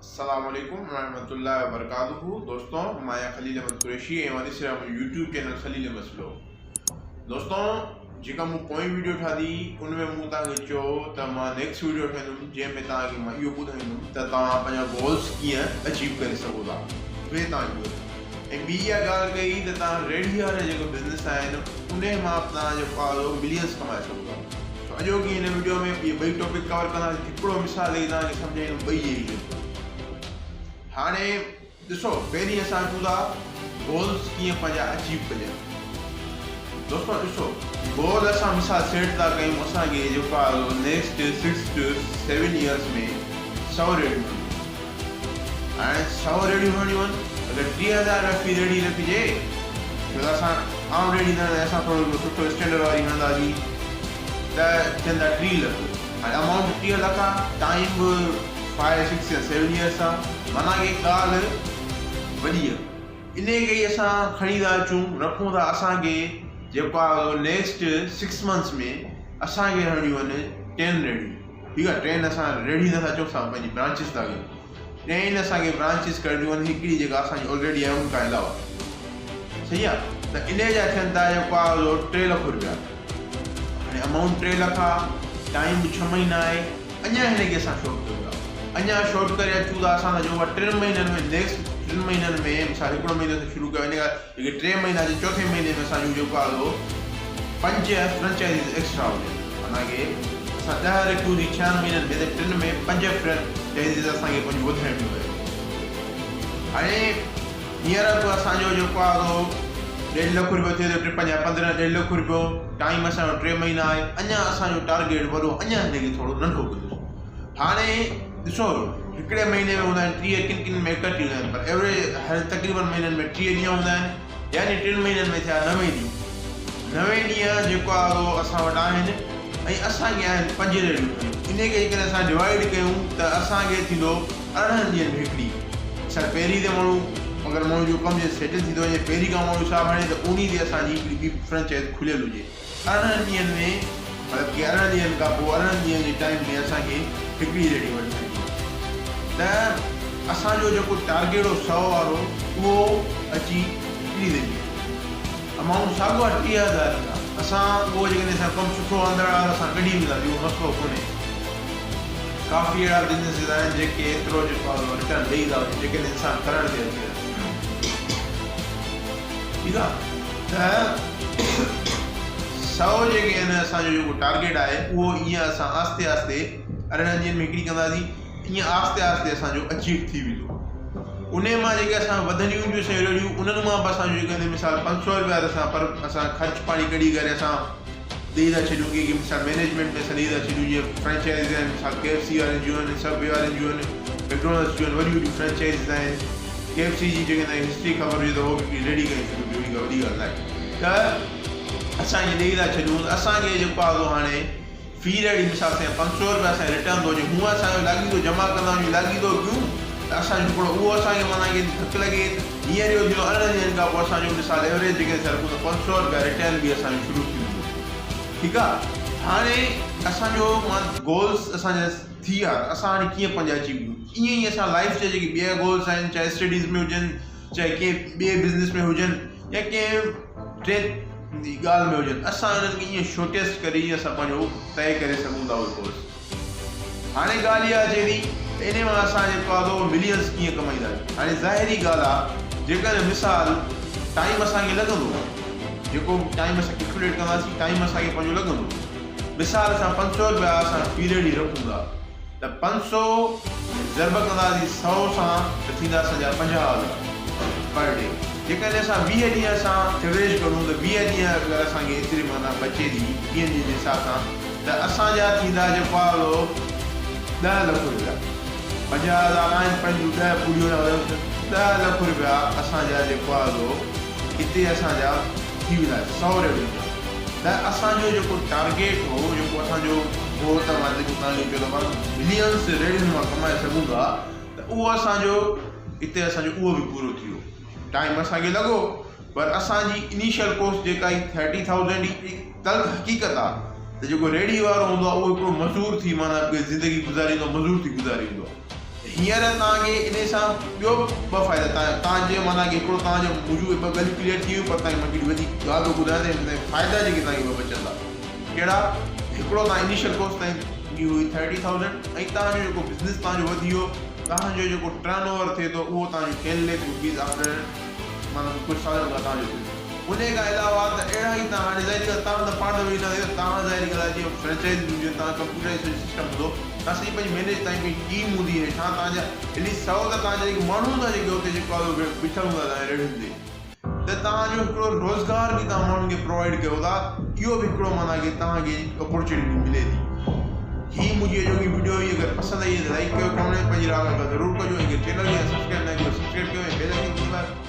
السلام عليڪم ورحمة الله وبرڪاته دوستو مان آهيان خليل احمد قريشي ۽ اوهان ڏسي رهيا آهيو يوٽيوب چينل خليل احمد سلو دوستو جيڪا مون پوئين ويڊيو ٺاهي ان ۾ مون توهان کي چيو ته مان نيڪسٽ ويڊيو ٺاهيندم جنهن ۾ توهان کي مان اهو ٻڌائيندم ته توهان پنهنجا گولس ڪيئن اچيو ڪري سگهو ٿا اهي توهان جو ۽ ٻي اها ڳالهه ڪئي ته توهان ريڙهي وارا جيڪو بزنس آهن انهي مان به توهان جيڪو آهي ملينس ڪمائي سگهو ٿا سو اڄوڪي هن وڊيو ۾ اهي ٻئي ٽاپڪ ڪور ڪنداسين هڪڙو مثال ڏئي توهان کي سمجهائيندم ٻئي جي وچ ۾. هاڻي ڏسو پهرين اسان اچون ٿا گولز ڪيئن پنهنجا اچيو ڪجن. دوستو ڏسو گول اسان مثال سيٽ ٿا ڪيون اسان کي جيڪو آهي نيڪسٽ 6 ٽو 7 ايئرس ۾ 100 ريڙهيون هڻڻيون آهن. هاڻي 100 ريڙهيون هڻڻيون آهن اگر 3000 رپيا في ريڙهي رکجي ڇو ته اسان عام ريڙهي نه هڻندا اسان ٿورو سٺو اسٽينڊرڊ واري هڻنداسين ته ٿين ٿا 30 لک هاڻي امائونٽ 30 لک آ ٽائيم به فائيو سڪس يا سيون ايئرس آ معنيٰ ڪي ڳالهه وڏي آ انهي کي ئي اسان کڻي ٿا اچون رکون ٿا اسان کي جيڪو آ سو نيڪسٽ سڪس منٿس ۾ اسان کي هڻڻيون آهن ٽين ريڙهيون ٺيڪ آ ٽين اسان ريڙهي نٿا چئون اسان پنهنجي برانچز ٿا ڪيون ٽين اسان کي برانچز ڪرڻيون آهن هڪڙي جيڪا اسان جي آلريڊي آهي ان کان علاوه صحيح آ ته انهي جا ٿين ٿا جيڪو آ سو 3 لک روپيا هاڻي امائونٽ 3 لک آ ٽائيم به 6 مهينا آهي اڃا هن کي اسان شارٽ ڪيون ٿا اڃا شارٽ ڪري اچون ٿا اسان ٿا چئون ٿا 3 مهينن ۾ نيڪسٽ 3 مهينن ۾ مثال هڪڙو مهينو اسان شروع ڪيو ان کان جيڪي 3 مهينا اچي چوٿين مهيني ۾ اسان جون جيڪو آ سو 5 فرنچائزيز ايڪسٽرا هجن معنيٰ ڪي اسان 10 رکيون سين ڇهن مهينن ۾ ته 3 ۾ 5 فرنچائزيز اسان کي پنهنجون وڌائڻيون آهن هاڻي هينئر به اسان جو جيڪو آ سو ڏيڍ لک روپيو ٿئي ٿو ٽي پنجا پندرهن ڏيڍ لک روپيو ٽائيم اسان جو 3 مهينا آهي اڃا اسان جو ٽارگيٽ وڏو اڃا هن کي ٿورو ننڍو ڪيوسين هاڻي ڏسو هڪڙي مهيني ۾ هوندا آهن 30 ڪن ڪن ۾ 31 هوندا آهن پر ايوريج هر تقريبن مهينن ۾ 30 ڏينهن هوندا آهن يعني ٽن مهينن ۾ ٿيا 90 ڏينهن 90 ڏينهن جيڪو آهي سو اسان وٽ آهن ۽ اسان کي آهن پنج ريڙهيون کڻيون انهي کي جيڪڏهن اسان ڊوائيڊ ڪيون ته اسان کي ٿيندو 18 ڏينهن ۾ هڪڙي سر پهرين تي ماڻهو اگر ماڻهو جو ڪم جي سيٽل ٿي ٿو وڃي پهرين کان ماڻهو حساب هڻي ته انهي تي اسان جي هڪڙي ٻي فرنچائز کليل هجي 18 ڏينهن ۾ مطلب ڪي 18 ڏينهن کان پوء 18 ڏينهن جي ٽائيم ۾ اسان کي هڪڙي ريڙهي وٺڻي ته اسان جو جيڪو ٽارگيٽ هو 100 وارو اهو اچي هڪڙي تي بيٺو امائونٽ ساڳيو آهي 30,000 ئي آهي اسان اهو جيڪڏهن اسان ڪم سٺو هلندڙ آهي ته اسان ڪڍي وينداسين اهو مسئلو ڪونهي ڪافي اهڙا بزنسز آهن جيڪي ايترو جيڪو آهي ريٽرن ڏئي ٿا وڃن جيڪڏهن انسان ڪرڻ تي اچي ته ٺيڪ آهي ته 100 جيڪي آهن اسان جو جيڪو ٽارگيٽ آهي اهو ائين اسان آهستي آهستي 18 ڏينهن ۾ هڪڙي ڪنداسين ائين آهستي آهستي اسان جو اچيو ٿي ويندو انهي مان جيڪي اسان وڌنديون اينديون شيون رهڙيون انهن مان به اسان جو جيڪي مثال 500 روپيا اسان پر اسان خرچ پاڻي ڪڍي ڪري اسان ڏئي ٿا ڇڏيون ڪي ڪي مثال مينيجمينٽ ۾ اسان ڏئي ٿا ڇڏيون جيئن فرنچائزز آهن مثال ڪي ايف سي وارن جون آهن سب وي وارن جون آهن ميڪڊونلڊس جون آهن وڏيون وڏيون فرنچائزز آهن ڪي ايف سي جي جيڪڏهن توهان کي هسٽري خبر هجي ته هو به هڪڙي ريڙهي ڪري ڇڏيو ٻي ڪا وڏي ڳالهه ناهي ته اسان ائين ڏئي ٿا ڇڏيون ته اسان کي جيڪو آهي سو هاڻي في ريڙهي مثال سائين 500 روپيا اسان کي ريٽرن ٿو اچي هونء اسان جو لاڳيتو جمع ڪندا وڃون لاڳيتو ڪيون ته اسان جو هڪڙو اهو اسان کي معنيٰ ڪي ڌڪ لڳي ته هينئر اهو ٿيندو 18 ڏينهن کان پوء اسان جو مثال ايوريج جيڪڏهن اسان رکون ته 500 روپيا ريٽرن به اسان جو شروع ٿي ويندو ٺيڪ آهي هاڻي اسان جو مان گولس اسان جا ٿي ويا ته اسان هاڻي ڪيئن پنهنجا اچيو ڪيون ائين ئي اسان لائف جا جيڪي ٻيا گولس آهن چاهي اسٽڊيز ۾ هجن چاهي ڪنهن ٻئي بزنس ۾ هجن يا ڪنهن ٽين ڳالهه ۾ هجن اسان انهن کي ائين شارٽيسٽ ڪري ائين اسان پنهنجو طئي ڪري سگهون ٿا اهي گولس هاڻي ڳالهه اها اچي ٿي ته انهي مان اسان جيڪو آهي سو ملينس ڪيئن ڪمائينداسين هاڻي ظاهري ڳالهه آهي جيڪڏهن مثال ٽائيم اسان کي لڳندو جيڪو به ٽائيم اسان ڪيلڪوليٽ ڪنداسين ٽائيم اسان کي پنهنجو لڳندو مثال اسان 500 روپيا اسان پيريڊ جي رکون ٿا ته 500 ضرب ڪنداسين 100 سان ته ٿيندا اسان جا 50,000 پر ڊي جيڪڏهن اسان 20 ڏينهن اسان ايوريج ڪڍون ته 20 ڏينهن اگر اسان کي ايتري معنيٰ بچي ٿي 20 ڏينهن جي حساب سان ته اسان جا ٿيندا جيڪو آهي سو 10 لک روپيا 50,000 آهن پنجون 10 پوريون نه 10 لک روپيا اسان جا جيڪو آهي سو اتي اسان جا ٿي ويندا 100 ريونيو جا ته اسان جو جيڪو ٽارگيٽ هو جيڪو اسان جو هو ته مان جيڪو توهان کي چيو ته مان ملينس ريونيو مان ڪمائي سگهون ٿا ته اهو اسان جو اتي اسان جو اهو به پورو ٿي ويو ٽائيم اسان کي لڳو پر اسان جي انيشل ڪوسٽ جيڪا هئي ٿرٽي ٿائوزنڊ هئي تلخ حقيقت آ ته جيڪو ريڙهي وارو هوندو آ اهو هڪڙو مزور ٿي معنيٰ زندگي گذاريندو آ مزور ٿي گذاريندو آ. هينئر توهان کي انهي سان ٻيو ٻه فائدا توهان توهان جي معنيٰ ڪي هڪڙو توهان جو منهنجون اهي ٻه ڳالهيون ڪليئر ٿي ويون پر توهان کي مان هڪڙي وڌيڪ ڳالهه ٿو ٻڌايان ته هن ۾ فائدا جيڪي توهان کي ٻه بچن ٿا ڪهڙا هڪڙو توهان انيشل ڪوسٽ توهان جي هئي ٿرٽي ٿائوزنڊ ۽ توهان جو جيڪو بزنس توهان جو وڌي ويو توهان جو جيڪو ٽرن اوور ٿئي ٿو اهو توهان جو ٽين ليک روپيز آفٽر معنيٰ ڪجهه سالن کان توهان جو ٿئي ٿو انهي کان علاوه ته اهڙا ئي توهان هاڻي ظاهري ڳالهه توهان ته پاڻ ته ويهي نه ٿا توهان ظاهري ڳالهه آهي جيئن فرنچائزي هونديون آهن توهان ڪمپيوٽرائيز سڄو سسٽم هوندو توهان سڄي پنهنجي مينيج توهان جي پنهنجي ٽيم هوندي هيٺان توهان جا ايٽليسٽ سئو ته توهان جا جيڪي ماڻهو هوندا جيڪي اتي جيڪو آهي بيٺل هوندا توهان جي ريڙهين تي ته توهان جو هڪڙو روزگار به توهان ماڻهن کي پرووائيڊ ڪيو ٿا اهو به هڪڙو معنيٰ ڪي توهان کي اپورچونٽي ملي ٿي هي منهنجي اڄوڪي وڊيو هئي اگر پسند آئي ته لائيڪ ڪيو ڪمينٽ ۾ پنهنجي راء ضرور ڪجو ۽ چينل کي سبسڪرائب نه ڪيو سبسڪرائب ڪيو ۽ بيل آئيڪن دٻايو.